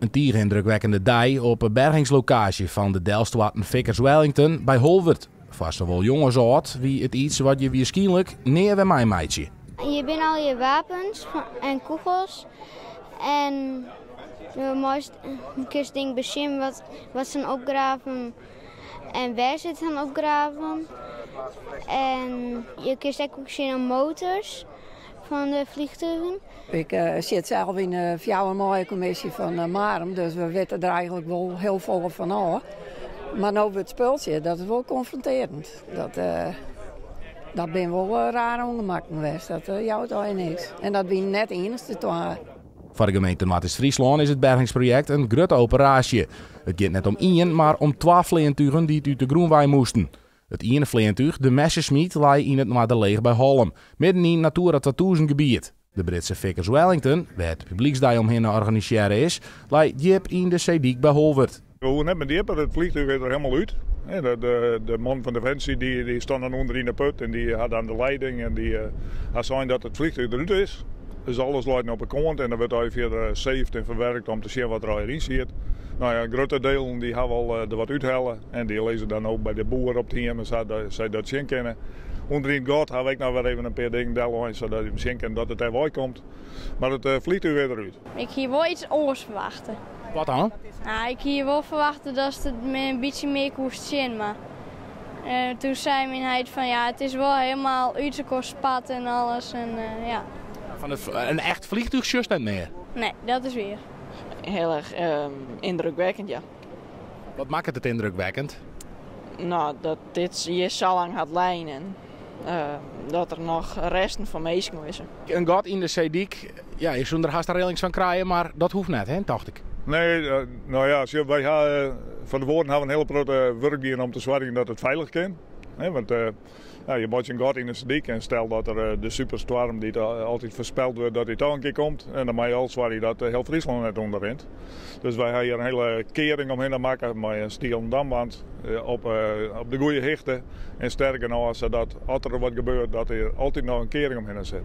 In tige yndrukwekkende dei op 'e bergingslokaasje fan de delstoarten Vickers Wellington by Holwert. Foar sawol jong as âld wie it iets wat je wierskynlik nea wer meimeitsje. Hjir binne allegear wapens en kûgels en meist kinst dingen besjen wat se opgraven en wêr se it han opgraven. En je kinst ek sjen op motors fan de vliegtuigen. Ik sit sels yn de 4 maaie-kommisje fan Marum, dus we witte der eigenlik wol hiel folle fan ôf. Mar no wurdt spultsje, dat is wol konfrontearjend. Dat binne wol rare ûngemakken west, dat jout al niks. En dat wie net de iennichste twa. Foar de gemeente Noardeast-Fryslân is it bergingsprojekt in grutte operaasje. It giet net om ien, mar om twa fleantugen dy't út de grûn wei moasten. It iene fleantúch, de Messerschmitt, lei yn it Noarderleech by Hollum, midden yn Natura 2000 gebiet. De Britse Vickers Wellington, wêr't de publyksdei omhinne organisearre is, lei djip yn de seedyk by Holwert. We hoege net mear djipper, it fleantúch is der hielendal út. De man fan Defensie dy stond dan ûnder yn de put en dy hat dan de leiding en dy hat sein dat it fleantúch derút is. Dus alles leit no op de kant en dan wurdt hy fierder saved en ferwurke om te sjen wat der allegear yn siet. Nou ja, grutte delen dy hawwe al der wat úthelle en dy lizze dan no by de boer op it hiem sadat sy dat sjen kinne. Under yn it gat hawwe ik noch wer even in pear dingen dellein sadat je sjen kinne dat it dêr wei komt. Mar it fleantúch is derút. Ik hie wol iets oars ferwachte. Wat dan? Nou, ik hie wol ferwachte dat it in bytsje mear koest sjen, mar toen sei myn heit fan ja, it is wol hielendal út elkoar spat en alles en ja. Fan in echt fleantúch sjochst net mear? Nee, dat is wier. Hiel erch yndrukwekkend, ja. Wat makket it yndrukwekkend? Nou, dat dit hjir sa lang hat lein en dat der noch resten fan minsken lizze. In gat yn de seedyk, ja, je soene der hast rillings fan krije, mar dat hoecht net, hè, tocht ik. Nee, nou ja, sjoch, wy ha fan tefoaren hawwe in hiele protte wurk dien om te soargjen dat it feilich kin. Hè, want ja, je meitsje in gat yn de seedyk en stel dat der de superstoarm dy't altyd foarspeld wurdt dat dy toch in kear komt, en dan moatte je al soargje dat hiel Fryslân net ûnderrint. Dus wy ha hjir in hiele kearing omhinne makke mei in stielen damwand op de goede hichte en sterk genôch sadat as der wat gebeurt dat der altyd noch in kearing omhinne sit.